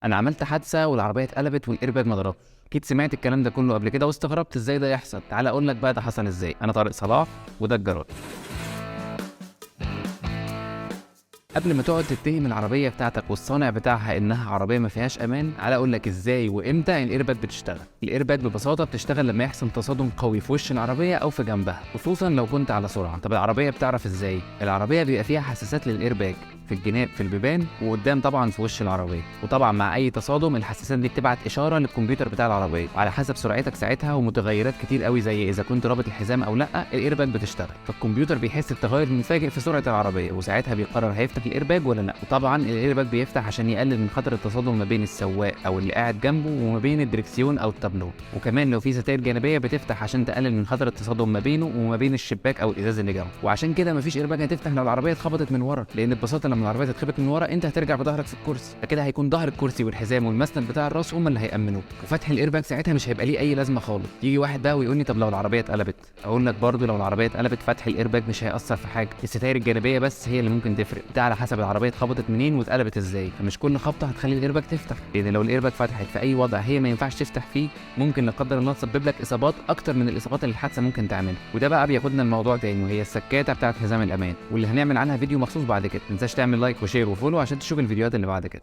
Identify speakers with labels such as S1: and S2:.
S1: انا عملت حادثه والعربية اتقلبت والايرباج ما ضربش. اكيد سمعت الكلام ده كله قبل كده واستغربت ازاي ده يحصل. تعال اقول لك بقى ده حصل ازاي. انا طارق صلاح وده الجراج. قبل ما تقعد تتهم العربية بتاعتك والصانع بتاعها انها عربية ما فيهاش امان، تعالى اقول لك ازاي وامتى الايرباج بتشتغل. الايرباج ببساطة بتشتغل لما يحصل تصادم قوي في وش العربية او في جنبها، خصوصا لو كنت على سرعة. طب العربية بتعرف ازاي؟ العربية بيبقى فيها حساسات للايرباج في الجناب، في البيبان، وقدام طبعا في وش العربية. وطبعا مع اي تصادم الحساسات دي بتبعت اشارة للكمبيوتر بتاع العربية، وعلى حسب سرعتك ساعتها ومتغيرات كتير قوي زي اذا كنت رابط الحزام او لا، الايرباج بتشتغل. فالكمبيوتر بيحس بتغير مفاجئ في سرعة العربية، وساعتها بيقرر هيفتح الايرباج ولا لا. وطبعا الايرباج بيفتح عشان يقلل من خطر التصادم ما بين السواق او اللي قاعد جنبه وما بين الدركسيون او التابلو. وكمان لو في ستاير جانبيه بتفتح عشان تقلل من خطر التصادم ما بينه وما بين الشباك او الازاز اللي جنبه. وعشان كده مفيش ايرباج هتفتح لو العربية اتخبطت من ورا، لان ببساطة لما العربية تتخبط من ورا انت هترجع بظهرك في الكرسي، فكده هيكون ظهر الكرسي والحزام والمسند بتاع الراس هم اللي هيأمنوك، وفتح الايرباج ساعتها مش هيبقى ليه اي لازمه خالص. يجي واحد بقى ويقول لي طب لو العربية اتقلبت، اقول لك برضه لو العربية اتقلبت فتح الايرباج مش هيأثر في حاجة، الستاير الجانبية بس هي اللي ممكن تفرق، ده على حسب العربية اتخبطت منين واتقلبت ازاي. فمش كل خبطه هتخلي الايرباج تفتح، لان لو الايرباج فتحت في اي وضع هي ما ينفعش تفتح فيه ممكن لا قدر الله تسبب لك اصابات اكتر من الاصابات اللي الحادثة ممكن تعملها. وده بقى بياخدنا الموضوع تاني، وهي السكاته بتاعت حزام الامان، واللي هنعمل عنها فيديو مخصوص بعد كده. ما تنساش تعمل like و share و follow عشان تشوف الفيديوهات اللي بعد كده.